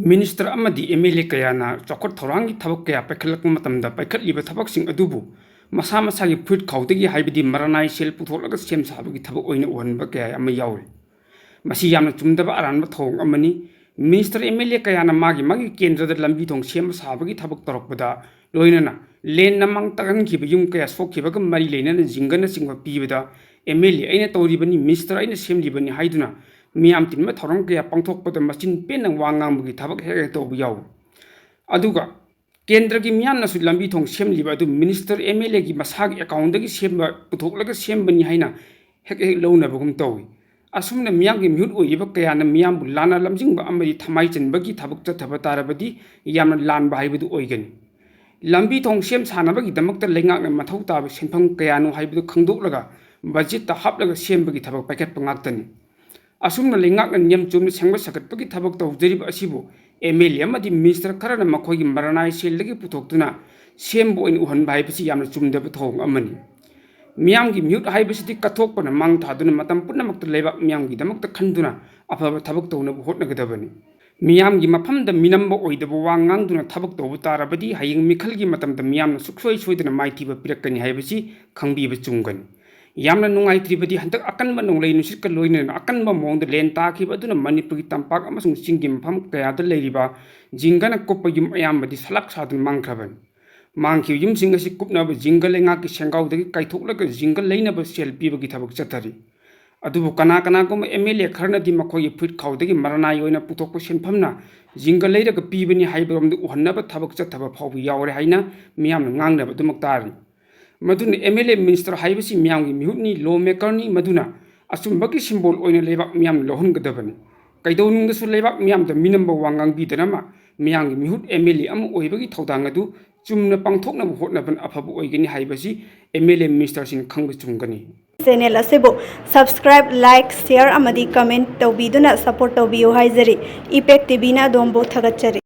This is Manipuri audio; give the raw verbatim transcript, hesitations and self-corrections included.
ꯃꯤꯅꯤꯁꯇꯔ ꯑꯃꯗꯤ ꯑꯦꯝ ꯑꯦꯜ ꯑꯦ ꯀꯌꯥꯅ ꯆꯥꯎꯈꯠ ꯊꯧꯔꯥꯡꯒꯤ ꯊꯕꯛ ꯀꯌꯥ ꯄꯥꯏꯈꯠꯂꯛꯄ ꯃꯇꯝꯗ ꯄꯥꯏꯈꯠꯂꯤꯕ ꯊꯕꯛꯁꯤꯡ ꯑꯗꯨꯕꯨ ꯃꯁꯥ ꯃꯁꯥꯒꯤ ꯐꯨꯔꯤꯠ ꯈꯥꯎꯗꯒꯤ, ꯍꯥꯏꯕꯗꯤ ꯃꯔꯅꯥꯏ ꯁꯦꯜ ꯄꯨꯊꯣꯛꯂꯒ ꯁꯦꯝ ꯁꯥꯕꯒꯤ ꯊꯕꯛ ꯑꯣꯏꯅ ꯎꯍꯟꯕ ꯀꯌꯥ ꯑꯃ ꯌꯥꯎꯔꯤ꯫ ꯃꯁꯤ ꯌꯥꯝꯅ ꯆꯨꯝꯗꯕ ꯑꯔꯥꯟꯕ ꯊꯧꯑꯣꯡ ꯑꯃꯅꯤ꯫ ꯃꯤꯅꯤꯁꯇꯔ, ꯑꯦꯝ ꯑꯦꯜ ꯑꯦ ꯀꯌꯥꯅ ꯃꯥꯒꯤ ꯃꯥꯒꯤ ꯀꯦꯟꯗ꯭ꯔꯗ ꯂꯝꯕꯤ ꯊꯣꯡ ꯁꯦꯝꯕ ꯁꯥꯕꯒꯤ ꯊꯕꯛ ꯇꯧꯔꯛꯄꯗ ꯂꯣꯏꯅꯅ ꯂꯦꯟꯅ ꯃꯥꯡ ꯇꯥꯛꯍꯟꯈꯤꯕ, ꯌꯨꯝ ꯀꯌꯥ ꯁꯣꯛꯈꯤꯕꯒ ꯃꯔꯤ ꯂꯩꯅꯅ ꯖꯤꯡꯒꯅꯆꯤꯡꯕ ꯄꯤꯕꯗ ꯑꯦꯝ ꯑꯦꯜ ꯑꯦ ꯑꯩꯅ ꯇꯧꯔꯤꯕꯅꯤ, ꯃꯤꯅꯤꯁꯇꯔ ꯑꯩꯅ ꯁꯦꯝꯂꯤꯕꯅꯤ ꯍꯥꯏꯗꯨꯅ ꯃꯤꯌꯥꯝ ꯇꯤꯟꯕ ꯊꯧꯔꯝ ꯀꯌꯥ ꯄꯥꯡꯊꯣꯛꯄꯗ ꯃꯆꯤꯟ ꯄꯦꯟꯅ ꯋꯥ ꯉꯥꯡꯕꯒꯤ ꯊꯕꯛ ꯍꯦꯛ ꯍꯦꯛ ꯇꯧꯕ ꯌꯥꯎꯏ꯫ ꯑꯗꯨꯒ ꯀꯦꯟꯗ꯭ꯔꯒꯤ ꯃꯤꯌꯥꯝꯅꯁꯨ ꯂꯝꯕꯤ ꯊꯣꯡ ꯁꯦꯝꯂꯤꯕ ꯑꯗꯨ ꯃꯤꯅꯤꯁꯇꯔ, ꯑꯦꯝ ꯑꯦꯜ ꯑꯦꯒꯤ ꯃꯁꯥꯒꯤ ꯑꯦꯀꯥꯎꯟꯗꯒꯤ ꯁꯦꯝꯕ, ꯄꯨꯊꯣꯛꯂꯒ ꯁꯦꯝꯕꯅꯤ ꯍꯥꯏꯅ ꯍꯦꯛ ꯍꯦꯛ ꯂꯧꯅꯕꯒꯨꯝ ꯇꯧꯏ꯫ ꯑꯁꯨꯝꯅ ꯃꯤꯌꯥꯝꯒꯤ ꯃꯤꯍꯨꯠ ꯑꯣꯏꯔꯤꯕ ꯀꯌꯥꯅ ꯃꯤꯌꯥꯝꯕꯨ ꯂꯥꯟꯅ ꯂꯝꯖꯤꯡꯕ ꯑꯃꯗꯤ ꯊꯃꯥꯏ ꯆꯟꯕꯒꯤ ꯊꯕꯛ ꯆꯠꯊꯕ ꯇꯥꯔꯕꯗꯤ ꯌꯥꯝꯅ ꯂꯥꯟꯕ ꯍꯥꯏꯕꯗꯨ ꯑꯣꯏꯒꯅꯤ꯫ ꯂꯝꯕꯤ ꯊꯣꯡ ꯁꯦꯝ ꯁꯥꯅꯕꯒꯤꯗꯃꯛꯇ ꯂꯩꯉꯥꯛꯅ ꯃꯊꯧ ꯇꯥꯕ ꯁꯦꯟꯐꯝ ꯀꯌꯥꯅꯣ ꯍꯥꯏꯕꯗꯨ ꯈꯪꯗꯣꯛꯂꯒ ꯕꯖꯦꯠꯇ ꯍꯥꯞꯂꯒ ꯁꯦꯝꯕꯒꯤ ꯊꯕꯛ ꯄꯥꯏꯈꯠꯄ ꯉꯥꯛꯇꯅꯤ꯫ ꯑꯁꯨꯝꯅ ꯂꯩꯉꯥꯛꯅ ꯅꯤꯌꯝ ꯆꯨꯝꯅ ꯁꯦꯝꯒꯠ ꯁꯥꯒꯠꯄꯒꯤ ꯊꯕꯛ ꯇꯧꯖꯔꯤꯕ ꯑꯁꯤꯕꯨ ꯑꯦꯝ ꯑꯦꯜ ꯑꯦ ꯑꯃꯗꯤ ꯃꯤꯅꯤꯁꯇꯔ ꯈꯔꯅ ꯃꯈꯣꯏꯒꯤ ꯃꯔꯅꯥꯏ ꯁꯦꯜꯗꯒꯤ ꯄꯨꯊꯣꯛꯇꯨꯅ ꯁꯦꯝꯕ ꯑꯣꯏꯅ ꯎꯍꯟꯕ ꯍꯥꯏꯕꯁꯤ ꯌꯥꯝꯅ ꯆꯨꯝꯗꯕ ꯊꯧꯑꯣꯡ ꯑꯃꯅꯤ꯫ ꯃꯤꯌꯥꯝꯒꯤ ꯃꯤꯍꯨꯠ ꯍꯥꯏꯕꯁꯤꯗꯤ ꯀꯠꯊꯣꯛꯄꯅ ꯃꯥꯡ ꯊꯥꯗꯨꯅ ꯃꯇꯝ ꯄꯨꯝꯅꯃꯛꯇ ꯂꯩꯕꯥꯛ ꯃꯤꯌꯥꯝꯒꯤꯗꯃꯛꯇ ꯈꯟꯗꯨꯅ ꯑꯐꯕ ꯊꯕꯛ ꯇꯧꯅꯕ ꯍꯣꯠꯅꯒꯗꯕꯅꯤ꯫ ꯃꯤꯌꯥꯝꯒꯤ ꯃꯐꯝꯗ ꯃꯤꯅꯝꯕ ꯑꯣꯏꯗꯕ ꯋꯥ ꯉꯥꯡꯗꯨꯅ ꯊꯕꯛ ꯇꯧꯕ ꯇꯥꯔꯕꯗꯤ ꯍꯌꯦꯡ ꯃꯤꯈꯜꯒꯤ ꯃꯇꯝꯗ ꯃꯤꯌꯥꯝꯅ ꯁꯨꯡꯁꯣꯏ ꯁꯣꯏꯗꯅ ꯃꯥꯏꯊꯤꯕ ꯄꯤꯔꯛꯀꯅꯤ ꯍꯥꯏꯕꯁꯤ ꯈꯪꯕꯤꯕ ꯆꯨꯝꯒꯅꯤ꯫ ꯌꯥꯝꯅ ꯅꯨꯡꯉꯥꯏꯇ꯭ꯔꯤꯕꯗꯤ ꯍꯟꯗꯛ ꯑꯀꯟꯕ ꯅꯣꯡꯂꯩ ꯅꯨꯡꯁꯤꯠꯀ ꯂꯣꯏꯅꯅ ꯑꯀꯟꯕ ꯃꯑꯣꯡꯗ ꯂꯦꯟ ꯇꯥꯈꯤꯕ ꯑꯗꯨꯅ ꯃꯅꯤꯄꯨꯔꯒꯤ ꯇꯝꯄꯥꯛ ꯑꯃꯁꯨꯡ ꯆꯤꯡꯒꯤ ꯃꯐꯝ ꯀꯌꯥꯗ ꯂꯩꯔꯤꯕ ꯖꯤꯡꯒꯅ ꯀꯨꯞꯄ ꯌꯨꯝ ꯑꯌꯥꯝꯕꯗꯤ ꯁꯂꯥꯛ ꯁꯥꯗꯨꯅ ꯃꯥꯡꯈ꯭ꯔꯕꯅꯤ꯫ ꯃꯥꯡꯈꯤꯕ ꯌꯨꯝꯁꯤꯡ ꯑꯁꯤ ꯀꯨꯞꯅꯕ ꯖꯤꯡꯒ ꯂꯩꯉꯥꯛꯀꯤ ꯁꯦꯡꯒꯥꯎꯗꯒꯤ ꯀꯥꯏꯊꯣꯛꯂꯒ ꯖꯤꯡꯒ ꯂꯩꯅꯕ ꯁꯦꯜ ꯄꯤꯕꯒꯤ ꯊꯕꯛ ꯆꯠꯊꯔꯤ꯫ ꯑꯗꯨꯕꯨ ꯀꯅꯥ ꯀꯅꯥꯒꯨꯝꯕ ꯑꯦꯝ ꯑꯦꯜ ꯑꯦ ꯈꯔꯅꯗꯤ ꯃꯈꯣꯏꯒꯤ ꯐꯨꯔꯤꯠ ꯈꯥꯎꯗꯒꯤ ꯃꯔꯅꯥꯏ ꯑꯣꯏꯅ ꯄꯨꯊꯣꯛꯄ ꯁꯦꯟꯐꯝꯅ ꯖꯤꯡꯒ ꯂꯩꯔꯒ ꯄꯤꯕꯅꯤ ꯍꯥꯏꯕꯔꯣꯝꯗ ꯎꯍꯟꯅꯕ ꯊꯕꯛ ꯆꯠꯊꯕ ꯐꯥꯎꯕ ꯌꯥꯎꯔꯦ ꯍꯥꯏꯅ ꯃꯤꯌꯥꯝꯅ ꯉꯥꯡꯅꯕ ꯑꯗꯨꯃꯛ ꯇꯥꯔꯤ꯫ ꯃꯗꯨꯅ ꯑꯦꯝ ꯑꯦꯜ ꯑꯦ ꯃꯤꯅꯤꯁꯇꯔ ꯍꯥꯏꯕꯁꯤ ꯃꯤꯌꯥꯝꯒꯤ ꯃꯤꯍꯨꯠꯅꯤ, ꯂꯣ ꯃꯦꯀꯔꯅꯤ, ꯃꯗꯨꯅ ꯑꯆꯨꯝꯕꯒꯤ ꯁꯤꯝꯕꯣꯜ ꯑꯣꯏꯅ ꯂꯩꯕꯥꯛ ꯃꯤꯌꯥꯝꯅ ꯂꯧꯍꯟꯒꯗꯕꯅꯤ꯫ ꯀꯩꯗꯧꯅꯨꯡꯗꯁꯨ ꯂꯩꯕꯥꯛ ꯃꯤꯌꯥꯝꯗ ꯃꯤꯅꯝꯕ ꯋꯥ ꯉꯥꯡꯕꯤꯗꯅꯕ ꯃꯤꯌꯥꯝꯒꯤ ꯃꯤꯍꯨꯠ ꯑꯦꯝ ꯑꯦꯜ ꯑꯦ ꯑꯃ ꯑꯣꯏꯕꯒꯤ ꯊꯧꯗꯥꯡ ꯑꯗꯨ ꯆꯨꯝꯅ ꯄꯥꯡꯊꯣꯛꯅꯕ ꯍꯣꯠꯅꯕꯅ ꯑꯐꯕ ꯑꯣꯏꯒꯅꯤ ꯍꯥꯏꯕꯁꯤ ꯑꯦꯝ ꯑꯦꯜ ꯑꯦ ꯃꯤꯅꯤꯁꯇꯔꯁꯤꯡꯅ ꯈꯪꯕ ꯆꯨꯝꯒꯅꯤ꯫ ꯆꯦꯅꯦꯜ ꯑꯁꯤꯕꯨ subscribe, like, share ꯑꯃꯗꯤ comment ꯇꯧꯕꯤꯗꯨꯅ support ꯇꯧꯕꯤꯌꯨ ꯍꯥꯏꯖꯔꯤ꯫ ꯏꯄꯦꯛ ꯇꯤ ꯚꯤꯅ ꯑꯗꯣꯝꯕꯨ ꯊꯥꯒꯠꯆꯔꯤ꯫